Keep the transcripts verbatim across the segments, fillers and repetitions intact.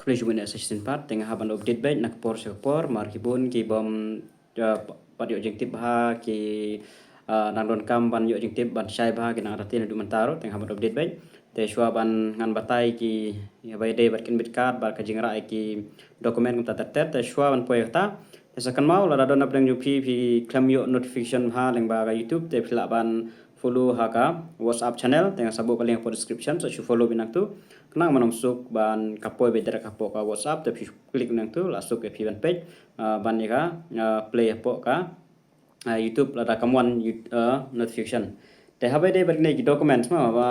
Pli shuh mynne sa shisien pat, te nga hap ban update beit na ka por sha ka por, mar ki bun ki bym, ah, pat ïoh jingtip bha, ki, ah, nang donkam ban ïoh jingtip ban shai bha, ki nang artatien haduh mynta ruh, te nga hap ban update beit. Te shuwa ban ngan batai ki, ïa ba ïadei bad ki admit card, bad ka jingrah ïa ki document kumta ter ter, te shuwa ban poi kata. Te sa kynmaw lada don na pdeng jong phi, phi khlem ïoh notification bha lyngba ka YouTube, te phi lah ban follow ha ka WhatsApp channel, te nga sa buh ka link hapoh description, sa shu follow beit nangtu. Khnang ban ym suk ban ka poi beit direct hapoh ka WhatsApp, te phi click nangtu, la suk ïa phi ban peit, ah, ban ïa ka, ah, play hapoh ka, ah, YouTube lada kam wan, ah, notification. Te haba ïadei bad kine ki documents mo, ba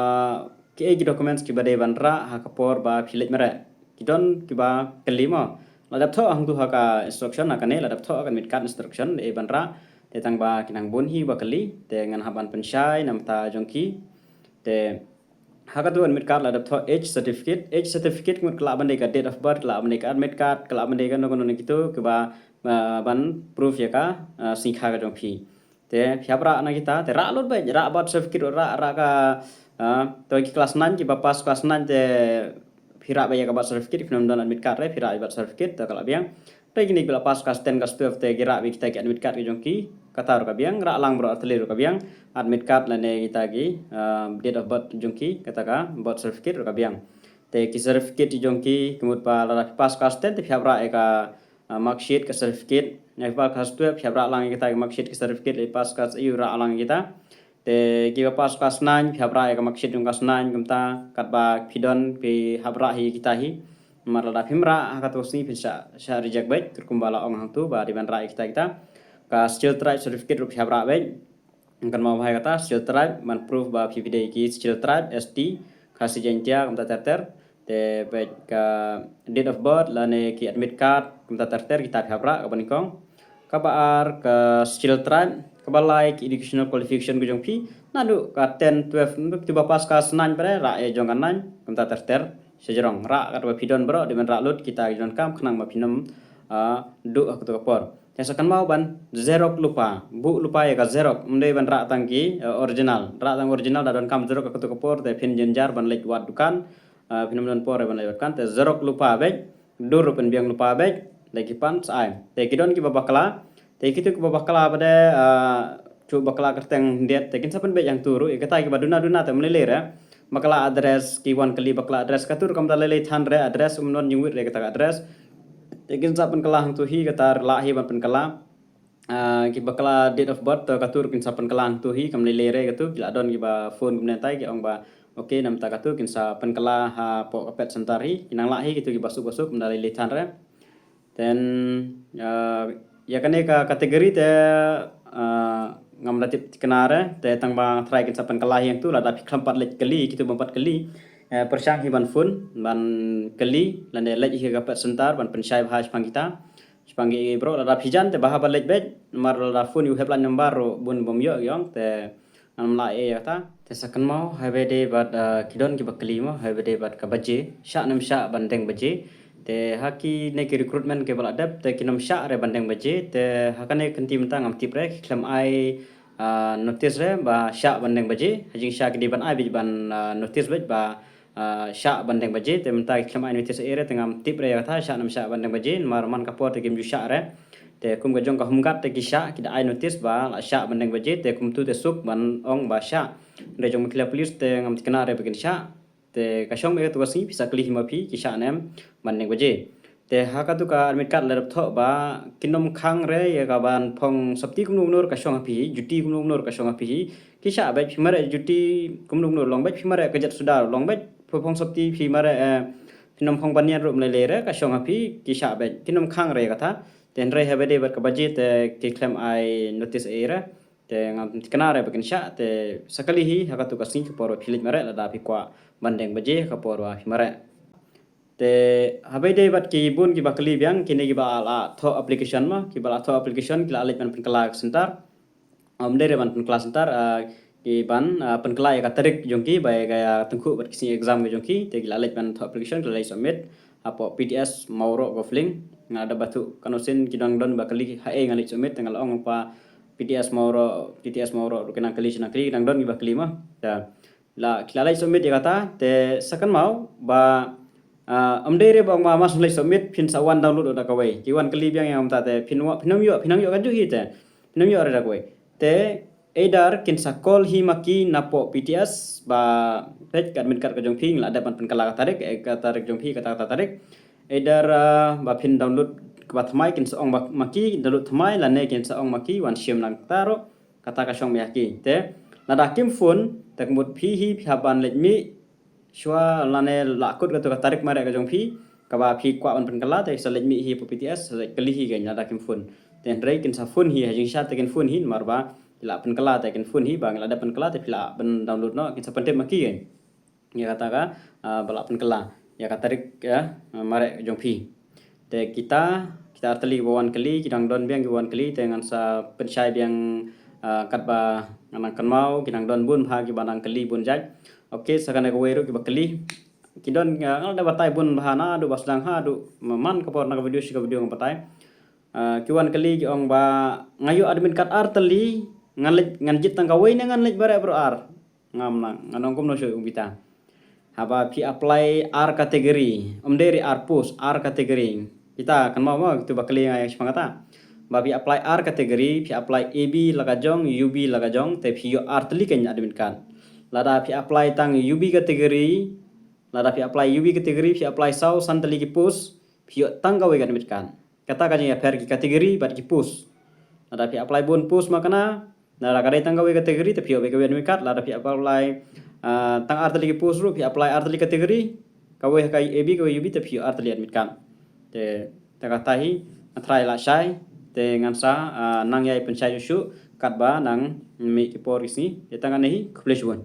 kiei ki documents kiba dei ban rah ha ka por ba phi leit mareh. Ki don kiba kylli mo. La dep thoh hangtu ha ka instruction ha kane, la dep thoh ha ka admit card instruction, dei ban rah. Te tang ba ki nang bun hi ba kylli, te ngan hap ban pynshai na bynta jong ki. Te ha katu admit card la dep thoh age certificate, age certificate ngut ka lah ban dei ka date of birth, ka lah ban dei ka admit card, ka lah ban dei kano kano na kitu kiba, ah, ban proof ïa ka, ah, sngikha ka jong phi. Te phi hap rah na kita, te rah lut beit, rah birth certificate, rah, rah ka, ah, to ki class nine, kiba pass class nine te phi rah beit ïa ka birth certificate, phin ym don admit card re, phi rah ïa birth certificate, te ka la biang. Te kine kiba la pass class ten, class twelve, te ki rah beit kita ki admit card ki jong ki, kata ruh ka biang, rah lang baroh artylli ruh ka biang, admit card lane kita ki, ah, date of birth jong ki, kata ka birth certificate ruh ka biang. Te ki certificate jong ki, ka mut ba lada phi pass class ten, te phi hap rah ïa ka, ah, mark sheet, ka certificate. Ïa phi pass class twelve, phi hap rah lang ïa kita ki mark sheet, ka certificate, ïa phi pass class eight, rah lang ïa kita. Te kiba pass class nine, phi hap rah ïa ka mark sheet jong class nine, kumta, katba phi don, phi hap rah hi kita hi. Namar lada phim rah, ha katu ka sngi phin shah, shah reject beit, katkum ba la ong hangtu, ba dei ban rah ïa kita kita. Ka Scheduled Tribe certificate ruh phi hap rah beit. Kynmaw bha ïa kata, Scheduled Tribe, ban proof ba phi dei ki Scheduled Tribe, S T, Khasi Jaiñtia, kumta ter ter. Te beit ka date of birth, lane ki admit card, kumta ter ter, kita phi hap rah, kaba nyngkong. Kaba ar ka Scheduled Tribe, kaba lai ki educational qualification ka jong phi, naduh ka ten, twelve, naduh kiba pass class nine pat, rah ïa jong ka nine, kumta ter ter, shajrong, rah katba phi don baroh, dei ban rah lut, kita ki donkam, khnang ba phin ym, ah, duh ha katu ka por. Te sa kynmaw ban xerox lypa, buh lypa ïa ka xerox, ym dei ban rah tang ki, eh, original. Rah tang original da donkam xerox ha katu ka por, te phin jynjar ban leit wad dukan, eh, phin ym don por ban leit wad dukan, te xerox lypa beit, dur ruh pynbiang lypa beit, da ki pan sa ai. Te ki don kiba bakla, te kitu kiba bakla pat, eh, Shu bakla kyrteng khyndiat, te kin sa pynbeit hangtu ruh, ïa kita kiba duna duna te ym lei lei re. Bakla address, ki wan kylli bakla address, katu ruh kam da lei lei than re, address ym don jingwit re kata ka address. Te kin sa pynkylla hangtu hi, kata ruh lah hi ban pynkylla. Ah, ki bakla date of birth, te katu ruh kin sa pynkylla hangtu hi, kam lei lei re katu, ki la don kiba phone kumne tai, ki ong ba, okay, namar kata katu, kin sa pynkylla hapoh ka pet center hi, ki nang lah hi, kitu kiba suk ba suk, kam da lei lei than re. Then, uh, ïa kane ka category te, uh, ngam da tip thikna re, te tang ba nga tharai kin sa pynkylla hi hangtu, lada phi khlem pat leit kylli, kitu bym pat kylli. Eh, pyrshang hi ban phone, ban kylli, lane leit hi ka pet center, ban pynshai bha shaphang kita. Shaphang ki briew, lada phi jan te bha ban leit beit, namar lada phone ïa u helpline number ruh bun bym ïoh ïong, te ngam lah ïa kata. Te sa kynmaw, haba dei bad, ah, ki don kiba kylli mo, haba dei bad ka baje, shah ne ym shah ban deng baje. Te ha kine ki recruitment kiba la dep, te kin ym shah re ban deng baje, te ha kane ka kynti mynta ngam tip re, ki khlem ai, ah, notice re, ba shah ban deng baje, ha jingshah ki dei ban ai beit ban, ah, notice beit ba, ah, shah ban deng baje, te mynta ki khlem ai notice ei re, te ngam tip re ïa kata, shah ne ym shah ban deng baje, namar man ka por te kim ju shah re. Te kum ka jong ka Home Guard te ki shah, ki da ai notice ba la shah ban deng baje, te kumtu te suk ban ong ba shah. Hynrei jong ma ki la police te ngam thikna re ba kin shah. Te ka shong ba katu ka sngi phi sa kylli hi ma phi, ki shah ne em ban deng baje. Te ha katu ka admit card la dep thoh ba kin ym khang re ïa ka ban phong sopti kumno kumno ka shong ha phi, juti kumno kumno ka shong ha phi. Ki shah beit, phi mareh juti kumno kumno long beit, phi mareh ka jet suda long beit, phi phong sopti, phi mareh, eh, phi nym phong banian ruh ym lei lei re, ka shong ha phi, ki shah beit, kin ym khang re kata. Te hynrei haba dei bad ka baje te ki khlem ai notice ei re. Te ngam thikna re ba kin shah, te sa kylli hi ha katu ka sngi ka por ba phi leit mareh lada phi kwah ban deng baje ka por ba phi mareh. Te haba dei bad ki bun kiba kylli biang, kine kiba la thoh application mo, kiba la thoh application ki la leit ban pynkylla ka center. Ym dei re ban pynkylla center, ah, ki ban, ah, pynkylla ïa ka tarik jong ki, ba ïa ka tyngkhuh bad ki sngi exam ki jong ki, te ki la leit ban thoh application, ki la leit submit hapoh P T S Mawroh Golf Link. Nga da ba thoh kano sien ki dang don ba kylli haei nga leit submit, te nga la ong ba P T S Mawroh, P T S Mawroh ruh ki nang kylli, shi nang kylli, ki dang don kiba kylli mo. Te la, ki la leit submit ïa kata, te sa kynmaw ba Ah, ym dei re ba ong ba mas leh submit phin sa wan download da kawei. Ki wan kylli biang ïa nga mynta te phin wa phin ym ïoh phin ym ïoh ka juh hi te. Phin ym ïoh re da kawei. Te either kin sa call hi ma ki napoh P T S ba peit ka admit card ka jong phi ngi la dep ban pynkylla ka tarik eh, ka tarik jong phi kata kata tarik. Either ah, ba phin download kaba thymmai kin sa ong ba ma ki download thymmai lane kin sa ong ma ki wan shim lang kata ruh. Kata ka shong ïa ki te lada kim phone te ka mut phi hi phi hap ban leit mih shuwa lane la kut katu ka tarik mareh ka jong phi kaba phi kwah ban pynkylla te sa leit mih hi hapoh P T S sa leit kylli hi kein lada kim phone. Te hynrei kin sa phone hi ha jingshisha te kin phone hi namar ba ki la pynkylla te kin phone hi ba ngi la dep pynkylla te phi la ban download noh kin sa pyntip ma ki kein. Ïa kata ka ah, ba la pynkylla ïa ka tarik ïa ah, mareh jong phi. Te kita kita artylli ba wan kylli ki dang don biang ki wan kylli te ngan sa pynshai biang ah, katba ngan nang kynmaw ki dang don bun bha kiba nang kylli bun jait. Ok sa kane kawei ruh kiba kylli ki don ah, ngan da batai bun bha naduh ba sdang haduh man ka por na ka video shi ka video ngan batai. Ah, ki wan kylli ki ong ba nga ïoh admit card artylli ngan leit ngan jied tang kawei ne ngan leit bareh baroh ar. Ngam nang ngan ong kumno shuh ong bita. Haba phi apply ar category ym dei re ar post ar category. Kita kynmaw ma tu ba kylli nga ïa shipang kata. Ba phi apply ar category phi apply A B la ka jong U B la ka jong te phi ïoh artylli kein admit card. Lada phi apply tang U B category lada phi apply U B category phi apply saw san tylli ki post phi ïoh tang kawei ka admit card. Kata ka jingïapher ki category bad ki post. Lada phi apply bun post ma kane lada ka dei tang kawei category te phi ïoh beit kawei admit card lada phi apply ah, tang artylli ki post ruh phi apply artylli category kawei ha ka A B kawei U B te phi ïoh artylli admit card. Te te kata hi nga tharai la shai te ngan sa ah, nang ïai pynshai shuh shuh katba nang mih ki por ki sngi te tang kane hi khublei shibun.